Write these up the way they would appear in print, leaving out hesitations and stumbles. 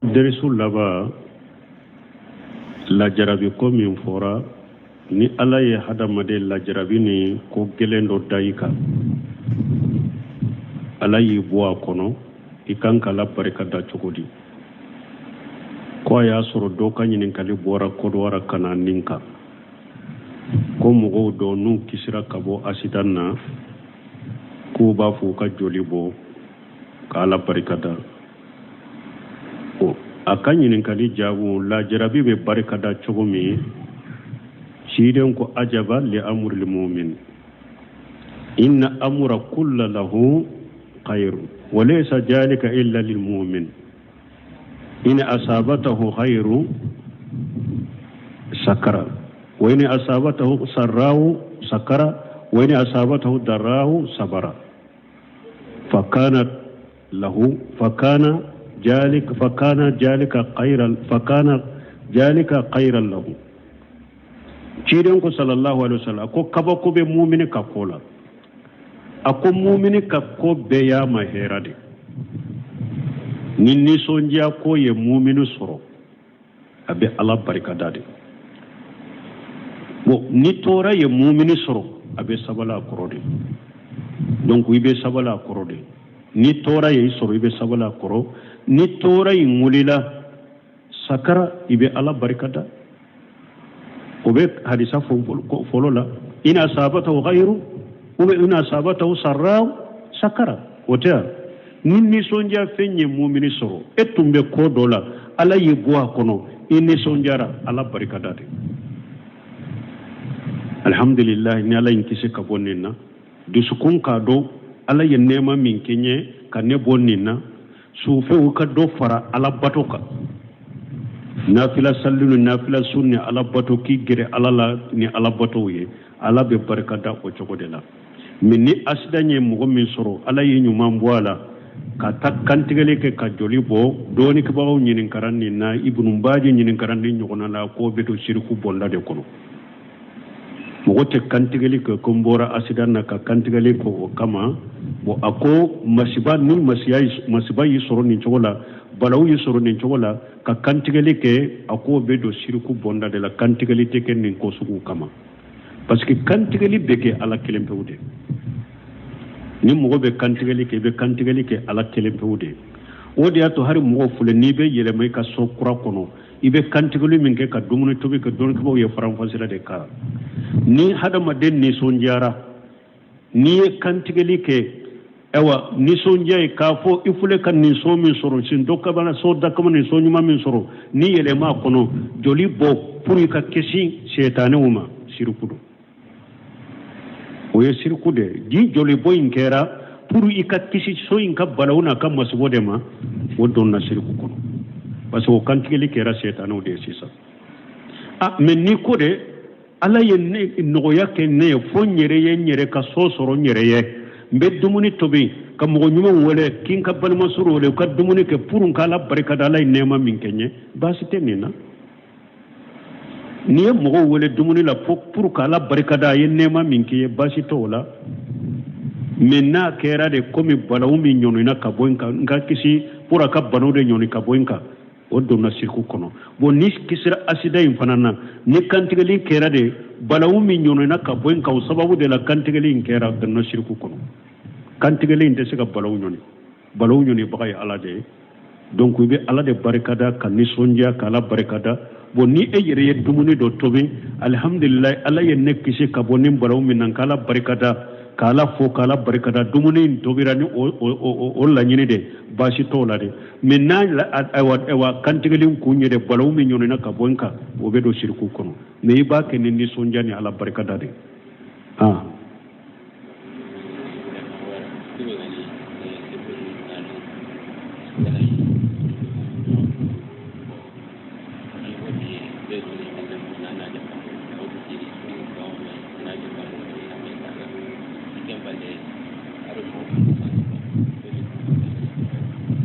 Derisu laban lajarabi ko min fɔra ni ala ye hadamaden lajarabi ni ko gɛlɛn dɔ da i kan ala y'i bɔ a kɔnɔ i kan ka ala barika da cogo di ko a y'a sɔrɔ dɔ ka ɲininkali bɔra kɔdɔwara ka na nin kan ko mɔgɔw dɔ n'u kisira ka bɔ asidan na k'u b'a fɔ u ka joli bɔ ka ala barika da a ka ɲininkali jaabu lajarabi bɛ barika da cogo min ciden ko ajaba li amril mumin inna amra kulla lahu khairu wa laysa jalika illa lil mumin in asabatahu khairu sakara wa in asabatahu sarrahu sakara wa in asabatahu darrahu sabara fakana lahu fakana jalika fakana jalika khairan fakana jalika khairan lahu ciden ko sallallahu alaihi wasallam ko kabako bɛ mumini ka ko la a ko mumini ka ko bɛɛ y'a ma hɛra de ni nisɔndiya ko ye mumini sɔrɔ a bɛ ala barika da de bon ni tɔɔrɔ ye mumini sɔrɔ a bɛ sabali a kɔrɔ de donc i bɛ sabali a kɔrɔ de ni tɔɔrɔ y'i sɔrɔ i bɛ sabali a kɔrɔ ni tɔɔrɔ in wulila sakara i bɛ ala barika da o bɛ hadisa fɔlɔ la in asabatahu khairu ou bien in asabatahu sarra sakara o tɛ wa ni nisɔndiya fɛn ye mumini sɔrɔ e tun bɛ ko dɔ la ala y'i bɔ a kɔnɔ i nisɔndiyara ala barika da de alhamdulilayi ni ala ye n kisi ka bɔ nin na dusukun k'a dɔn ala ye nɛɛma min kɛ n ye ka ne bɔ nin na sufɛw ka dɔ fara ala bato kan nafila sali ni nafila sun ni ala bato k'i gɛrɛ ala la ni ala batow ye ala bɛ barika da o cogo de la mais ni asidan ye mɔgɔ min sɔrɔ ala ye ɲuman bɔ a la ka taa kantigɛli kɛ ka joli bɔ dɔɔnikɛbagaw ɲininkara nin na ibunu baji ɲininkara nin ɲɔgɔnna la k'o bɛ don siriku bɔnda de kɔnɔ mɔgɔ tɛ kantigɛli kɛ ko n bɔra asidan na ka kantigɛli kɛ o kama bon a ko masiba ni masiba y'i sɔrɔ nin cogo la balawu y'i sɔrɔ nin cogo la ka kantigɛli kɛ a k'o bɛ don siriku bɔnda de la kantigɛli tɛ kɛ nin ko sugu kama parce que kantigɛli bɛ kɛ ala kelen pewu de ni mɔgɔ bɛ kantigɛli kɛ i bɛ kantigɛli kɛ ala kelen pewu de o de y'a to hali mɔgɔ filɛ n'i bɛ yɛlɛma i ka so kura kɔnɔ i bɛ kantigɛli min kɛ ka dumuni tobi ka dɔnnikɛbaaw ye faranfasira de kan ni hadamaden nisɔndiyara n'i ye kantigɛli kɛ ayiwa nisɔndiya ye k'a fɔ i filɛ ka nin so min sɔrɔ sin dɔ kabana so dakama nin so ɲuman min sɔrɔ n'i yɛlɛma a kɔnɔ joli bɔ pour i ka kisi sɛtanɛw ma siriku don o ye siriku de ni joli bɔ in kɛra pour i ka kisi so in ka balawu n'a ka masibo de ma o donna siriku kɔnɔ parce que o kantigɛli kɛra sɛtanɛw de ye sisan ah mais n'i ko de ala ye nɔgɔya kɛ ne ye fo n yɛrɛ ye n yɛrɛ ka so sɔrɔ n yɛrɛ ye n bɛ dumuni tobi ka mɔgɔ ɲumanw wele k'i ka balimasuru wele u ka dumuni kɛ pour n ka ala barika da ala ye nɛɛma min kɛ n ye baasi tɛ nin na n'i ye mɔgɔw wele dumuni la pour ka ala barika da a ye nɛɛma min k'i ye baasi t'o la mais n'a kɛra de komi balawu min ɲɔnina ka bɔ n kan n ka kisi pour a ka banaw de ɲɔni ka bɔ n kan o donna siriku kɔnɔ bon n'i kisira asida in fana na ni kantigɛli kɛra de balawu min ɲɔnina ka bɔ n kan o sababu de la kantigɛli in kɛra donna siriku kɔnɔ kantigɛli in tɛ se ka balawu ɲɔni balawu ɲɔnibaga ye ala de ye donc i bɛ ala de barikada ka nisɔndiya ka ala barikada bon ni e yɛrɛ ye dumuni dɔ tobi alihamdulilayi ala ye ne kisi ka bɔ nin balawu min na ka ala barikada ka ala fo ka ala barikada dumuni in tobira ni o laɲini de baasi t'o la dɛ mais n'a ayiwa kantigɛli kun ye de balawu min ɲɔnina ka bɔ n kan o bɛ don siriku kɔnɔ mais i b'a kɛ ni nisɔndiya ni ala barikada de ah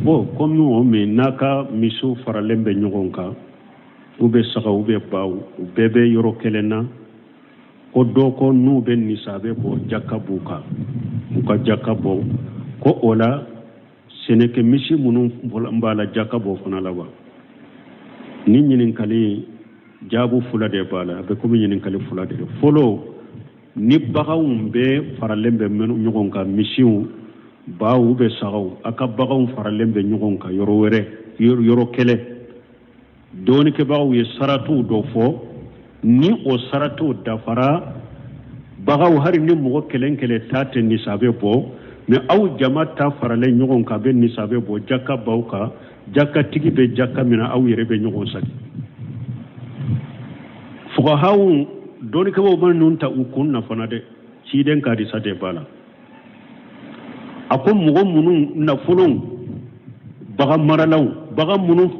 Bon komi o min n'a ka misiw faralen bɛ ɲɔgɔn kan u bɛ sagaw u bɛ baw u bɛɛ bɛ yɔrɔ kelen na ko dɔ ko n'u bɛ nisabu bɔ jaka b'u kan u ka jaka bɔ ko o la sɛnɛkɛ misi minnu b'a la jaka b'o fana la wa Ni ɲininkali jaabu fila de b'a la, a bɛ komi ɲininkali fila de don. Fɔlɔ, ni baganw bɛɛ faralen bɛ ɲɔgɔn kan, misiw, baw bɛ sagaw, a ka baganw faralen bɛ ɲɔgɔn kan yɔrɔ wɛrɛ, yɔrɔ kelen, dɔɔnikɛbagaw ye saratiw dɔ fɔ. Ni o saratiw dafara, bagaw hari ni mɔgɔ kelen kelen ta tɛ nisabe bɔ, mais aw jama ta faralen ɲɔgɔn kan bɛ nisabe bɔ, jaka b'aw kan, jakatigi bɛ jaka minɛ, aw yɛrɛ bɛ ɲɔgɔn sagi. Fukahaw, dɔɔnikɛbagaw ma ninnu ta u kun na fana dɛ, ciden ka hadisa de b'a la. A ko mɔgɔ minnu nafolo bagan maralaw, bagan minnu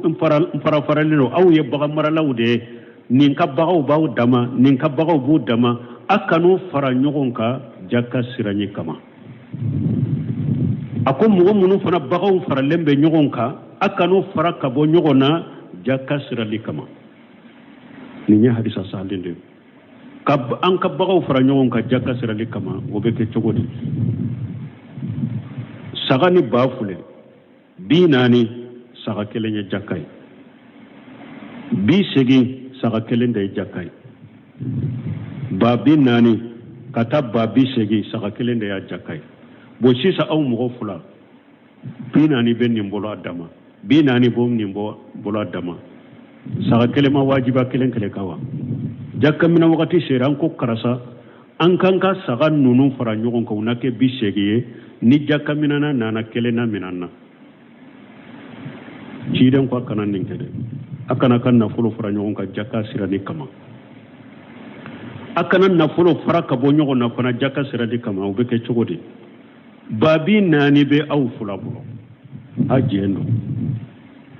farafaralen don, aw ye bagan maralaw de ye, nin ka bagaw b'aw dama, nin ka bagaw b'u dama, a kan'u fara ɲɔgɔn kan jaka siranɲɛ kama. A ko mɔgɔ minnu fana bagaw faralen bɛ ɲɔgɔn kan, a kan'u fara ka bɔ ɲɔgɔn na jaka sirali kama. Nin ye hadisa sahalen de ye. Ka an ka bagaw fara ɲɔgɔn kan jaka sirali kama, o bɛ kɛ cogo di? Saga ni ba filɛ, 40, saga kelen ye jaka ye, 80, saga kelen de ye jaka ye, ba 40 ka taa ba 80, saga kelen de y'a jaka ye. Bon, sisan aw mɔgɔ fila, 40 bɛ nin bolo a dama, 40 bɛ nin bolo a dama, saga kelen ma wajiba kelen kelen kan wa? Jaka minɛ wagati sera, an ko karisa, an kan ka saga ninnu fara ɲɔgɔn kan, u na kɛ 80 ye. Ni jaka minɛna nana, kelen na minɛ na. Ciden ko a kana nin kɛ dɛ, a kana ka nafolo fara ɲɔgɔn kan jaka sirani kama, a kana nafolo fara ka bɔ ɲɔgɔn na fana jaka sirani kama. O bɛ kɛ cogo di? Ba 40 bɛ aw fila bolo, a jɛn don.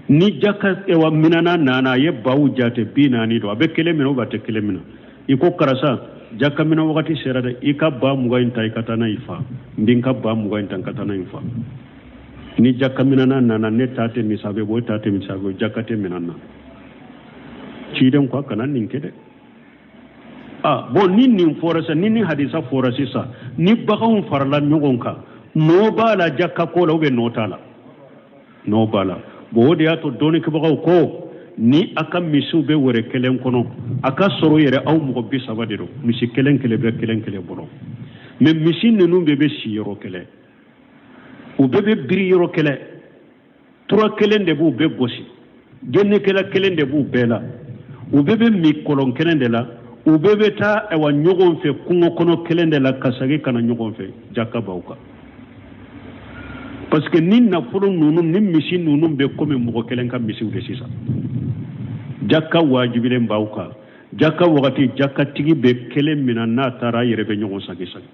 Ni jaka ewa minana nana, a ye baw jate, 40 don, a bɛ kelen minɛ ou a tɛ kelen minɛ. I ko karisa, jaka minɛ wagati sera dɛ, i ka ba 20 in ta, i ka taa n'a i fa, n bɛ n ka ba 20 in ta, n ka taa n'a i fa. Ni jaka minana nana, ne ta tɛ nisabe bɔ, e ta tɛ nisabe bɔ, jaka tɛ minɛ na. Ciden ko a kana nin kɛ dɛ. Ah bon, ni nin fɔra sisan, ni hadisa fɔra sisan, ni baganw farala ɲɔgɔn kan, nɔ b'a la jaka ko la ou bien nɔ t'a la? Nɔ b'a la. Bon, o de y'a to dɔnnikɛbagaw ko ni a ka misiw bɛ wɛrɛ kelen kɔnɔ, a ka sɔrɔ yɛrɛ aw mɔgɔ 30 de don, misi kelen kelen bɛ kelen kelen bolo, mais misi ninnu bɛɛ bɛ si yɔrɔ kelen, u bɛɛ bɛ biri yɔrɔ kelen, tura kelen de b'u bɛɛ gosi, gɛnnikɛla kelen de b'u bɛɛ la, u bɛɛ bɛ min kɔlɔn kelen de la, u bɛɛ bɛ taa ayiwa ɲɔgɔn fɛ kungo kɔnɔ kelen de la, ka segin ka na ɲɔgɔn fɛ, jaka b'aw kan. Parce que ni nafolo ninnu ni misi ninnu bɛ komi mɔgɔ kelen ka misiw de sisan, jaka wajibilen b'aw kan. Jaka wagati, jakatigi bɛ kelen minɛ, n'a taara a yɛrɛ bɛ ɲɔgɔn sagi sagi.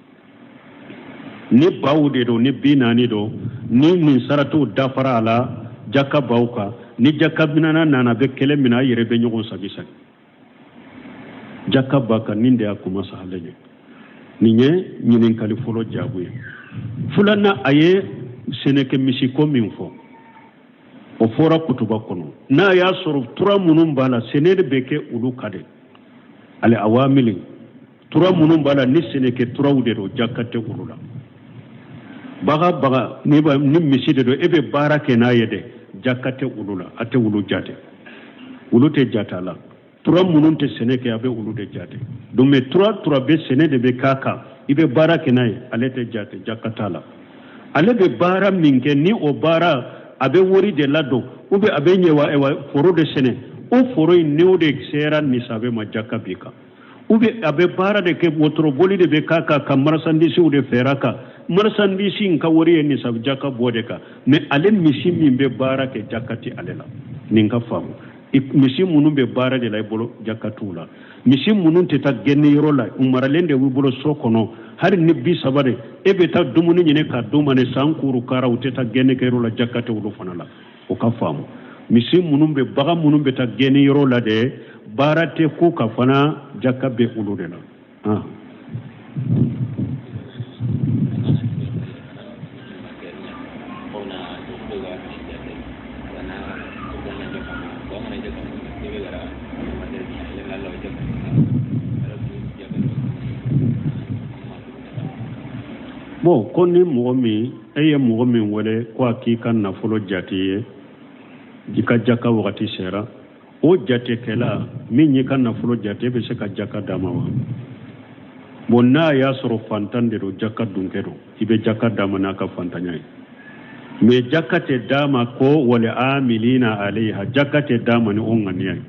Ni baw de don, ni 40 don, ni nin saratiw dafara a la, jaka b'aw kan. Ni jaka minana nana, bɛ kelen minɛ, a yɛrɛ bɛ ɲɔgɔn sagi sagi, jaka b'a kan. Nin de y'a kuma sahalen ye. Nin ye ɲininkali fɔlɔ jaabu ye. Filanan, a ye sɛnɛkɛ misiko min fɔ, o fɔra kutuba kɔnɔ. N'a y'a sɔrɔ tura minnu b'a la, sɛnɛ de bɛ kɛ olu kan de, ale awamili tura minnu b'a la, ni sɛnɛkɛ turaw de don, jaka tɛ olu la. Baga baga ni ni misi de don, e bɛ baara kɛ n'a ye dɛ, jaka tɛ olu la, a tɛ olu jate, olu tɛ jate a la. Tura minnu tɛ sɛnɛ kɛ, a bɛ olu de jate. Donc mais tura tura bɛ sɛnɛ de bɛ k'a kan, i bɛ baara kɛ n'a ye, ale tɛ jate, jaka t'a la. Ale bɛ baara min kɛ, ni o baara a bɛ wari de ladon, ou bien a bɛ ɲɛ foro de sɛnɛ, o foro in n'o de sera nisabe ma, jaka b'i kan. Ou bien a bɛ baara de kɛ, wotoroboli de bɛ k'a kan, ka marchandise de feere a kan, marchandise in ka wari ye nisabu, jaka bɔ de kan. Mais ale misi min bɛ baara kɛ, jaka tɛ ale la. Nin ka faamu, misi minnu bɛ baara de la i bolo, jaka t'u la. Misi minnu tɛ taa gɛnni yɔrɔ la, u maralen de b'i bolo so kɔnɔ, hali ni 30 de, e bɛ taa dumuni ɲini ka d'u ma ni san kuru kara, u tɛ taa gɛnni kɛ yɔrɔ la, jaka tɛ olu fana la. O ka faamu, misi minnu bɛ, bagan minnu bɛ taa gɛnni yɔrɔ la dɛ, baara tɛ k'u kan fana, jaka bɛ olu de la. Ah. Bon, ko ni mɔgɔ min, e ye mɔgɔ min wele ko a k'i ka nafolo jate ye, i ka jaka wagati sera, O jatekɛla min y'i ka nafolo jate, e bɛ se ka jaka d'a ma wa? Bon, n'a y'a sɔrɔ fantan de don, jaka dunkɛ don, i bɛ jaka d'a ma n'a ka fantanya ye. Mais jaka tɛ d'a ma ko wal amilina alayha, jaka tɛ d'a ma ni o ŋaniya ye.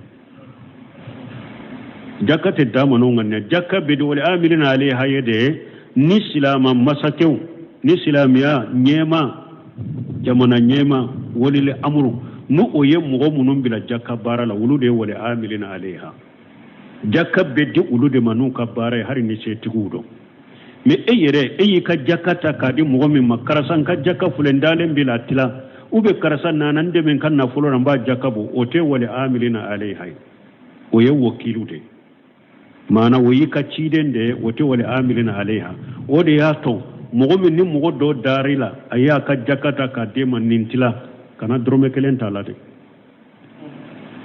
Jaka tɛ d'a ma n'o ŋaniya. Jaka bɛ di wal amilina alayha ye de ni silama masakɛw ni silamiya ɲɛma, jamana ɲɛma, walil amuru, n'u o ye mɔgɔ minnu bila jaka baara la, olu de ye wal amilina alayha. Jaka bɛ di olu de ma n'u ka baara ye, hali ni setigiw don. Mais e yɛrɛ, e y'i ka jaka ta k'a di mɔgɔ min ma, karisa, n ka jaka filɛ, n dalen b'i la, tila, ou bien karisa nana n dɛmɛ n ka nafolo la, n b'a jaka bɔ, o tɛ wal amilina alayha ye. O ye wakilu de ye, maana o y'i ka ciden de ye, o tɛ wal amilina alayha. O de y'a to mɔgɔ min ni mɔgɔ dɔ dar'i la, a y'a ka jaka ta k'a d'e ma, nin tila, kana dɔrɔmɛ kelen t'a la dɛ,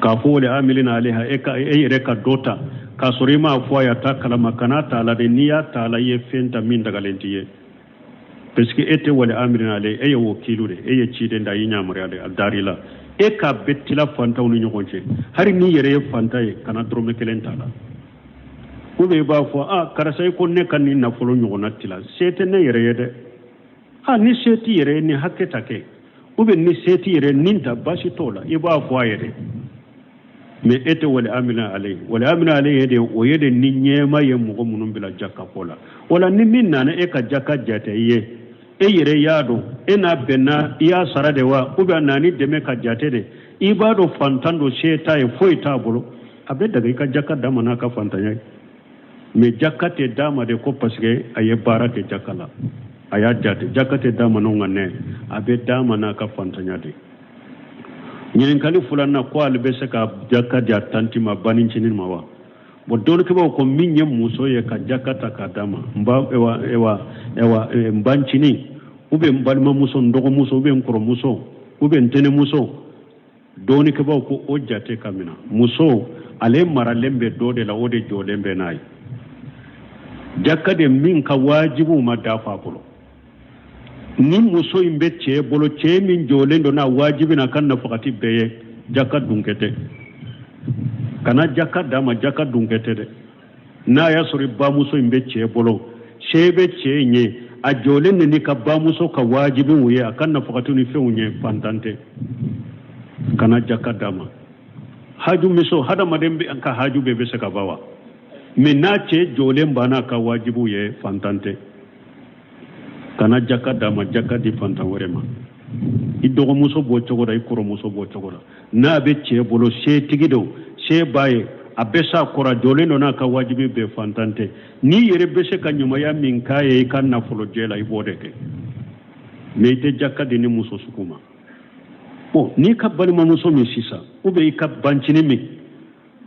k'a fɔ wal amilina alayha, e ka e yɛrɛ ka dɔ ta k'a sɔrɔ i m'a fɔ a ye, a t'a kalama, kana t'a la dɛ. N'i y'a t'a la, i ye fɛn ta min dagalen t'i ye, parce que e tɛ wal amilina alayha, e ye wakilu de, e ye ciden de, a y'i yamaruya de, a dar'i la, e k'a bɛɛ tila fantanw ni ɲɔgɔn cɛ. Hali n'i yɛrɛ ye fantan ye, kana dɔrɔmɛ kelen t'a la. Ou bien i b'a fɔ, a karisa, i ko ne ka nin nafolo ɲɔgɔnna tila, se tɛ ne yɛrɛ ye dɛ. A ni se t'i yɛrɛ ye, nin hakɛ ta kɛ, ou bien ni se t'i yɛrɛ, nin ta, baasi t'o la, i b'a fɔ a ye dɛ. Mais e tɛ wal amilina alayhi. Wal amilina alayhi de, o ye de ni ɲɛma ye mɔgɔ minnu bila jaka ko la. O la, ni min nana e ka jaka jate i ye, e yɛrɛ y'a dɔn e n'a bɛnna, i y'a sara de wa, ou bien a nana i dɛmɛ ka jate de, i b'a dɔn fantan don, se t'a ye, foyi t'a bolo, a bɛ daga i ka jaka d'a ma n'a ka fantanya ye. Mais jaka tɛ d'a ma de ko parce que a ye baara kɛ jaka la, a y'a jate. Jaka tɛ d'a ma n'o ŋaniya ye, a bɛ d'a ma n'a ka fantanya de. Ɲininkali filanan ko ale bɛ se ka jaka di a tanti ma, banincinin ma wa? Bon, dɔnnikɛbaaw ko min ye muso ye ka jaka ta k'a d'a ma, n ba, ewa ewa ewa, n bancinin, ou bien n balimamuso, n dɔgɔmuso, ou bien n kɔrɔmuso, ou bien n tɛnɛmuso, dɔnnikɛbaaw ko o jate ka mina. Muso ale maralen bɛ dɔ de la, o de jɔlen bɛ n'a ye. Jaka de min ka wajibiw ma dafa a bolo, ni muso in bɛ cɛ bolo, cɛ min jɔlen don n'a wajibi n'a ka nafakati bɛɛ ye, jaka dunkɛ tɛ. Kana jaka d'a ma, jaka dunkɛ tɛ dɛ. N'a y'a sɔrɔ i bamuso in bɛ cɛ bolo, se bɛ cɛ in ye, a jɔlen de n'i ka bamuso ka wajibiw ye, a ka nafakatiw ni fɛnw ye, fantan tɛ, kana jaka d'a ma. Haju miso, hadamaden bɛ ka haju bɛɛ bɛ se ka ban wa? Mais n'a cɛ jɔlen banna a ka wajibiw ye, fantan tɛ, kana jaka d'a ma. Jaka di fantan wɛrɛ ma. I dɔgɔmuso b'o cogo la, i kɔrɔmuso b'o cogo la. N'a bɛ cɛ bolo, setigi don, se b'a ye, a bɛ s'a kɔrɔ, a jɔlen don n'a ka wajibi bɛɛ, fantan tɛ. N'i yɛrɛ bɛ se ka ɲumanya min k'a ye i ka nafolo jɛ la, i b'o de kɛ. Mais i tɛ jaka di ni muso sugu ma. Bon, n'i ka balimamuso min sisan, ou bien i ka bancinin min,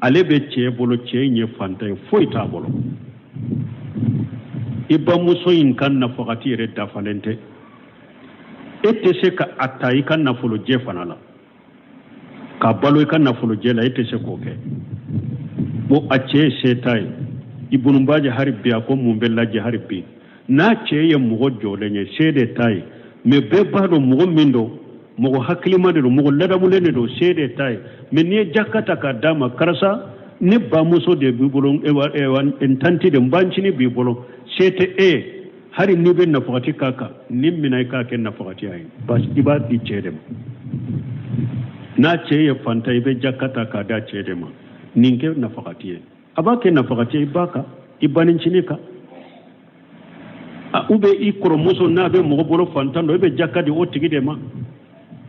ale bɛ cɛ bolo, cɛ in ye fantan ye, foyi t'a bolo, i bamuso in ka nafakati yɛrɛ dafalen tɛ, e tɛ se ka a ta i ka nafolojɛ fana la ka balo i ka nafolojɛ la, e tɛ se k'o kɛ. Bon, a cɛ ye se t'a ye. Ibunu Baji hari bi, a ko mun bɛ lajɛ hari bi, n'a cɛ ye mɔgɔ jɔlen ye, se de t'a ye, mais bɛɛ b'a dɔn mɔgɔ min don, mɔgɔ hakilima de don, mɔgɔ ladamulen de don, se de t'a ye. Mais n'i ye jaka ta k'a d'a ma, karisa, ne bamuso de b'i bolo, n tanti de, n bancinin b'i bolo, se tɛ e ye, hali n'i bɛ nafakati k'a kan, nin minɛ i k'a kɛ nafakati ye, basi i b'a di cɛ de ma. N'a cɛ ye fantan, i bɛ jaka ta k'a d'a cɛ de ma, nin kɛ nafakati ye. A b'a kɛ nafakati ye i ba kan, i banincinin kan, ou bien i kɔrɔmuso n'a bɛ mɔgɔ bolo fantan don, i bɛ jaka di o tigi de ma.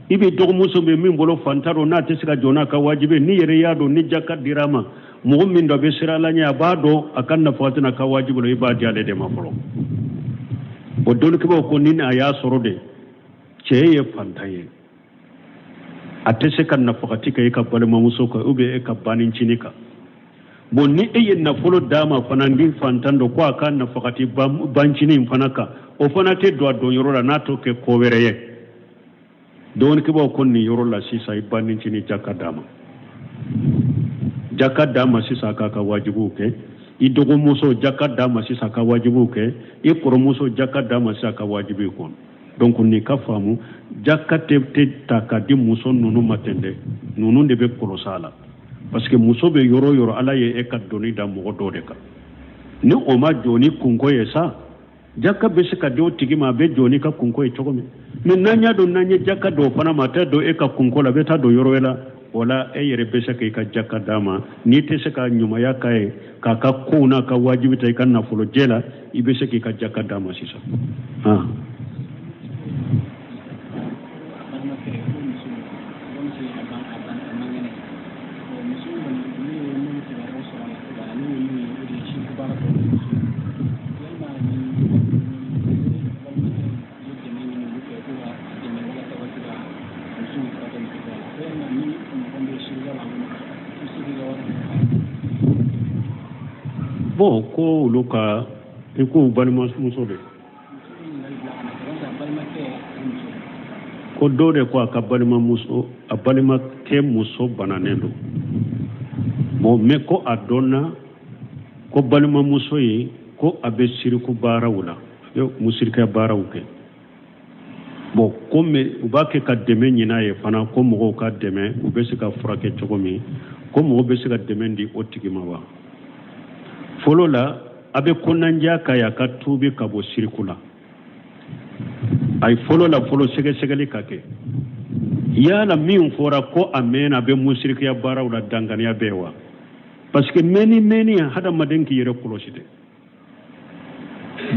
I bɛ dɔgɔmuso bɛ min bolo fantan don, n'a tɛ se ka jɔ n'a ka wajibi, n'i yɛrɛ y'a dɔn ni jaka dira a ma, mɔgɔ min don a bɛ siran Ala ɲɛ, a b'a dɔn a ka nafakati n'a ka wajibi la, i b'a di ale de ma fɔlɔ. O dɔnnikɛbaaw ko ni a y'a sɔrɔ de cɛ ye fantan ye, a tɛ se ka nafakati kɛ i ka balimamuso kan ou bien e ka banincinin kan. Bon, ni e ye nafolo d'a ma fana, ni fantan don, ko a ka nafakati bancinin fana kan, o fana tɛ don a donyɔrɔ la n'a t'o kɛ ko wɛrɛ ye. Dɔnnikɛbaaw ko nin yɔrɔ la sisan, i banincinin jaka d'a ma, jaka d'a ma sisan k'a ka wajibiw kɛ. I dɔgɔmuso jaka d'a ma sisan ka wajibiw kɛ. I kɔrɔmuso jaka d'a ma sisan ka wajibiw kɔnɔ. Donc nin ka faamu, jaka tɛ ta ka di muso ninnu ma ten dɛ, ninnu de bɛ kɔlɔsi a la. Parce que muso bɛ yɔrɔ o yɔrɔ, Ala ye e ka doni da mɔgɔ dɔ de kan. Ni o ma jɔ ni kunko ye sa, jaka bɛ se ka di o tigi ma, a bɛ jɔ n'i ka kunko ye cogo min. Mais n'an y'a dɔn n'an ye jaka d'o fana ma, a tɛ don e ka kunko la, a bɛ taa don yɔrɔ wɛrɛ la. O la, e yɛrɛ bɛ se k'i ka jaka d'a ma. N'i tɛ se ka ɲumanya k'a ye, k'a ka kow n'a ka wajibi ta i ka nafolo jɛ la, i bɛ se k'i ka jaka d'a ma sisan. Bon, ko olu ka i k'u balimamuso de ko dɔ de ko a ka balimamuso, a balimakɛ muso bananen don. Bon, mais ko a dɔnna ko balimamuso ye ko a bɛ siriku baaraw la, a bɛ musirikɛ baaraw kɛ. Bon, ko mais u b'a kɛ ka dɛmɛ ɲini a ye fana, ko mɔgɔw ka dɛmɛ, u bɛ se ka furakɛ cogo min, ko mɔgɔw bɛ se ka dɛmɛ di o tigi ma wa? Fɔlɔ la, a bɛ kɔnɔnandiya k'a ye a ka tuubi ka bɔ siriku la. A ye fɔlɔ la fɔlɔ sɛgɛsɛgɛli ka kɛ yala min fɔra ko a mɛnna a bɛ musirikiya baaraw la, danganiya bɛ wa? Parce que mɛnni mɛnni, hadamaden k'i yɛrɛ kɔlɔsi dɛ.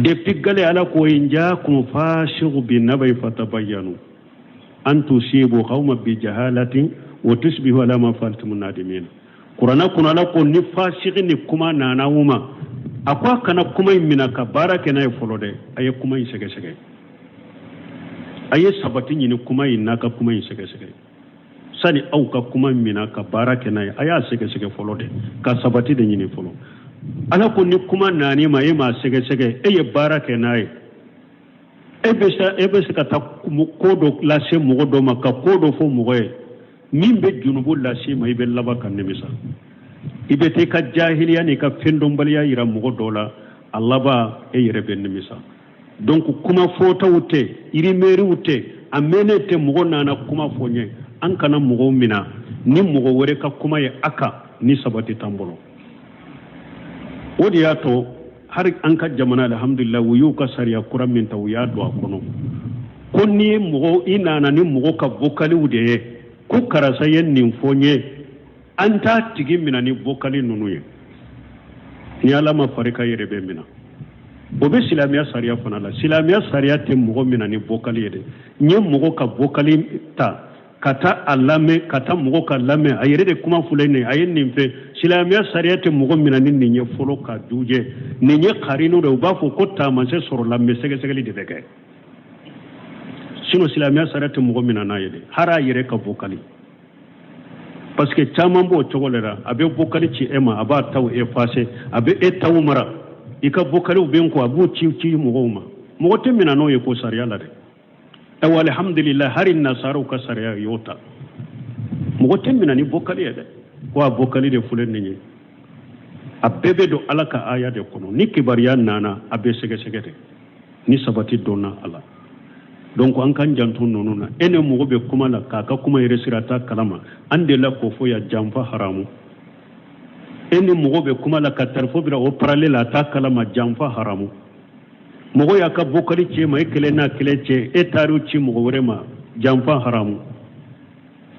Depuis gale Ala ko in jaakum fasiqu bi nabai fatabayyanu an tusibu qauman bi jahalatin wa tusbihu ala ma fa'altum nadimin. Kuranna kɔnɔ, Ala ko ni fasigi ni kuma nana aw ma, a ko a kana kuma in minɛ ka baara kɛ n'a ye fɔlɔ dɛ. A ye kuma in sɛgɛsɛgɛ, a ye sabati ɲini kuma in n'a ka kuma in sɛgɛsɛgɛ. Sani aw ka kuma minɛ ka baara kɛ n'a ye, a y'a sɛgɛsɛgɛ fɔlɔ dɛ, ka sabati de ɲini fɔlɔ. Ala ko ni kuma nan'i ma, e m'a sɛgɛsɛgɛ, e ye baara kɛ n'a ye, e bɛ se ka taa ko dɔ lase mɔgɔ dɔ ma, ka ko dɔ fɔ mɔgɔ ye min bɛ junubu lase ma, i bɛ laban ka nimisa. I bɛ taa i ka jahiliya n'i ka fɛndɔnbaliya yira mɔgɔ dɔ la, a laban e yɛrɛ bɛ nimisa. Donc kuma fɔtaw tɛ, rumeurs tɛ, a mɛnnen tɛ. Mɔgɔ nana kuma fɔ n ye, an kana mɔgɔw mina ni mɔgɔ wɛrɛ ka kuma ye a kan ni sabati t'an bolo. O de y'a to hali an ka jamana, alhamdulillah, u y'u ka sariya kura min ta, u y'a don a kɔnɔ ko n'i ye mɔgɔ, i nana ni mɔgɔ ka vocaliw de ye ko karisa ye nin fɔ n ye, an t'a tigi mina ni vocal ninnu ye. Ni Ala ma fari ka yɛrɛ bɛ mina. O bɛ silamɛya sariya fana la. Silamɛya sariya tɛ mɔgɔ mina ni vocal ye dɛ. N ye mɔgɔ ka vocal ta ka taa a lamɛn, ka taa mɔgɔ ka lamɛn, a yɛrɛ de kuma filɛ nin ye, a ye nin fɛ. Silamɛya sariya tɛ mɔgɔ mina ni nin ye fɔlɔ ka jujɛ. Nin ye karinu de, u b'a fɔ ko taamasiyɛn sɔrɔla, mais sɛgɛsɛgɛli de bɛ kɛ. Sinon silamɛya sariya tɛ mɔgɔ mina n'a ye dɛ, hali a yɛrɛ ka vocal. Parce que caman b'o cogo de la, a bɛ vocal ci e ma, a b'a taw effacer, a bɛ e taw mara, i ka vocaliw bɛ n kɔ, a b'u ci ci mɔgɔw ma. Mɔgɔ tɛ mina n'o ye ko sariya la dɛ. Ayiwa, alhamdulillah, hali nasaraw ka sariya y'o ta, mɔgɔ tɛ mina ni vocal ye dɛ. Ko a vocal de filɛ nin ye, a bɛɛ bɛ don Ala ka aya de kɔnɔ. Ni kibaruya nana, a bɛ sɛgɛsɛgɛ de ni sabati donna a la. Donc an k'an janto ninnu na. E ni mɔgɔ bɛ kuma la k'a ka kuma yɛrɛ sira t'a kalama, an delila k'o fɔ yan, janfa haramu. E ni mɔgɔ bɛ kuma la ka tarifo bila o parale la, a t'a kalama, janfa haramu. Mɔgɔ y'a ka vocal ci e ma, e kelen n'a kelen cɛ, e taar'o ci mɔgɔ wɛrɛ ma, janfa haramu.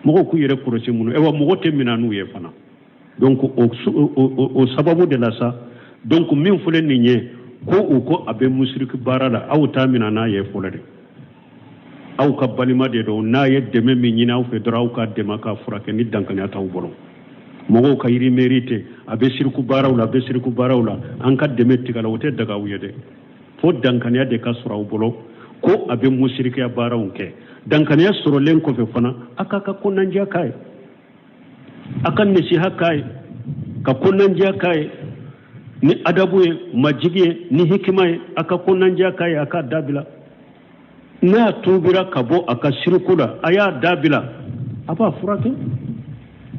Mɔgɔw k'u yɛrɛ kɔlɔsi minnu. Ayiwa, mɔgɔ tɛ mina n'u ye fana. Donc o sababu de la sa, donc min filɛ nin ye ko u ko a bɛ musiriki baara la, aw t'a mina n'a ye fɔlɔ dɛ. Aw ka balima de don, n'a ye dɛmɛ min ɲini aw fɛ dɔrɔn, aw ka dɛmɛ k'a furakɛ ni dankaniya t'aw bolo. Mɔgɔw ka rumeur tɛ, a bɛ siriku baaraw la, a bɛ siriku baaraw la, an ka dɛmɛ tigɛ la, o tɛ daga aw ye dɛ. Fo dankaniya de ka sɔrɔ aw bolo ko a bɛ musirikiya baaraw kɛ. Dankaniya sɔrɔlen kɔfɛ fana, a k'a ka kɔnɔnandiya k'a ye, a ka nasiha k'a ye, ka kɔnɔnandiya k'a ye ni adabu ye, majigi ye, ni hikima ye, a ka kɔnɔnandiya k'a ye, a k'a dabila. N'a tuubira ka bɔ a ka siriku la, a y'a dabila, a b'a furakɛ,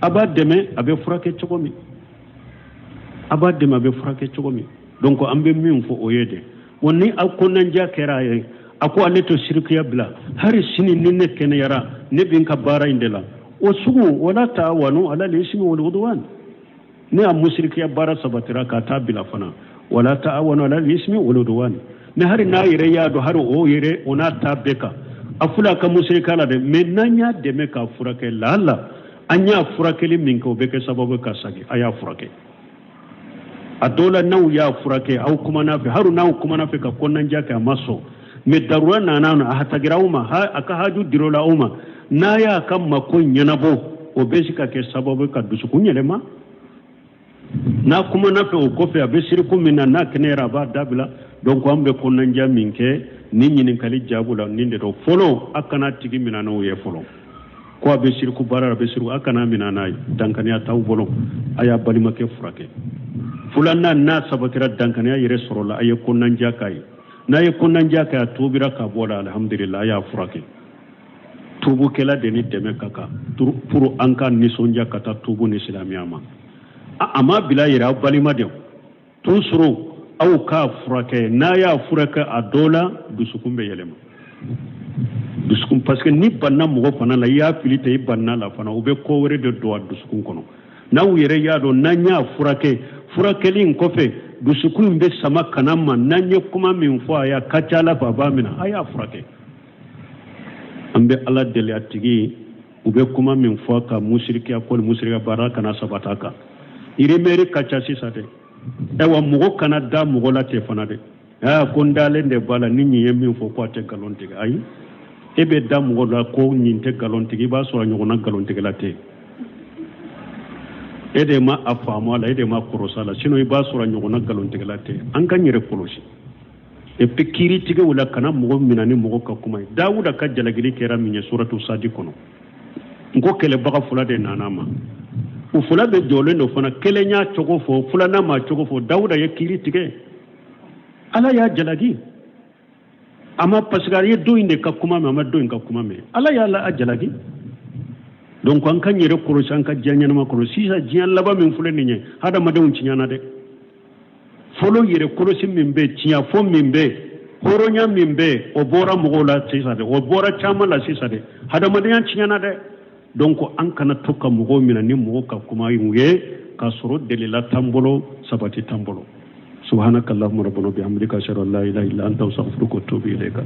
a b'a dɛmɛ a bɛ furakɛ cogo min, a b'a dɛmɛ a bɛ furakɛ cogo min. Donc an bɛ min fɔ o ye de, wa ni aw kɔnɔnandiya kɛra a ye, a ko ale to sirikuya bila, hali sini ni ne kɛnɛyara, ne bɛ n ka baara in de la. O sugu, wala taawanu ala lisimi wal udwan. Ne a musirikiya baara sabatira ka taa bila fana, wala taawanu ala lisimi wal udwan. Mais hari n'a yɛrɛ y'a dɔn, hari o yɛrɛ o n'a ta bɛɛ kan, a fula ka musirika la dɛ. Mais n'an y'a dɛmɛ k'a furakɛ, laala an y'a furakɛli min kɛ, o bɛ kɛ sababu ka sagi. A y'a furakɛ. A dɔw la, n'aw y'a furakɛ, aw kumana fɛ, hali n'aw kumana fɛ ka kɔnɔnanja kɛ, a ma sɔn, mais darura nana, a hatagira aw ma, a ka haju dir'o la aw ma, n'a y'a ka mako ɲɛnabɔ, o bɛ se ka kɛ sababu ka dusukun yɛlɛma. N'a kumana fɛ, o kɔfɛ a bɛ siriku min na, n'a kɛnɛyara, a b'a dabila. Donc an bɛ kɔnɔnja min kɛ ni ɲininkali jaabu la, nin de don. Fɔlɔ, a kana tigi minɛ n'o ye fɔlɔ ko a bɛ siriku baara la, a bɛ siriku, a kana minɛ n'a ye. Dankaniya t'aw bolo, a y'a balimakɛ furakɛ. Filanan, n'a sabatira, dankaniya yɛrɛ sɔrɔla, a ye kɔnɔnja k'a ye. N'a ye kɔnɔnja kɛ, a tuubira ka bɔ la, alhamdulillah, a y'a furakɛ. Tuubukɛla de ni dɛmɛ ka kan pour an ka nisɔndiya ka taa tuubu ni silamɛya ma. A ma bila yɛrɛ, aw balima de toujours, aw k'a furakɛ. N'a y'a furakɛ, a dɔ la dusukun bɛ yɛlɛma, dusukun, parce que ni banna mɔgɔ fana la, i y'a fili tɛ, i banna la fana, u bɛ ko wɛrɛ de don a dusukun kɔnɔ. N'aw yɛrɛ y'a dɔn, n'an y'a furakɛ, furakɛli in kɔfɛ dusukun in bɛ sama ka na ma, n'an ye kuma min fɔ a ye, a ka ca ala fɛ a b'a minɛ. A y'a furakɛ. An bɛ Ala deli, a tigi u bɛ kuma min fɔ ka musirikiya ko ni musirikiya baara kana sabata kan. Rumeur ka ca sisan dɛ. Ayiwa, mɔgɔ kana da mɔgɔ la ten fana dɛ. Aa, ko n dalen de b'a la, ni nin ye min fɔ ko a tɛ nkalon tigɛ. Ayi, e bɛ da mɔgɔ la ko nin tɛ nkalon tigɛ, i b'a sɔrɔ a ɲɔgɔnna nkalontigɛla tɛ. E de ma a faamu a la, e de ma kɔrɔsi a la, sinon i b'a sɔrɔ a ɲɔgɔnna nkalontigɛla tɛ. An k'an yɛrɛ kɔlɔsi. Et puis kiiri tigɛw la, kana mɔgɔ minɛ ni mɔgɔ ka kuma ye. Dawuda ka jalakili kɛra min ye suratu Sadi kɔnɔ, n ko kɛlɛbaga fila de nana ma, u fila bɛ jɔlen don fana, kelen y'a cogo fɔ, filanan m'a cogo fɔ. Dawuda ye kiiri tigɛ, Ala y'a jalaki a ma, parce que a ye dɔ in de ka kuma mɛn, a ma dɔ in ka kuma mɛn, Ala y'a la a jalaki. Donc an ka yɛrɛ kɔlɔsi an ka diɲɛ ɲɛnama kɔnɔ. Sisan diɲɛ laban min filɛ nin ye, hadamadenw tiɲɛna dɛ. Fɔlɔ, yɛrɛ kɔlɔsi min bɛ, tiɲɛ fɔ min bɛ, hɔrɔnya min bɛ, o bɔra mɔgɔw la sisan dɛ, o bɔra caman la sisan dɛ. Hadamadenya tiɲɛna dɛ. Donc an kana to ka mɔgɔw minɛ ni mɔgɔw ka kuma ye k'a sɔrɔ delila t'an bolo, sabati t'an bolo. Subhanaka allahumma rabbana bihamdika, ashhadu an la ilaha illa anta, astaghfiruka wa atubu ilayka.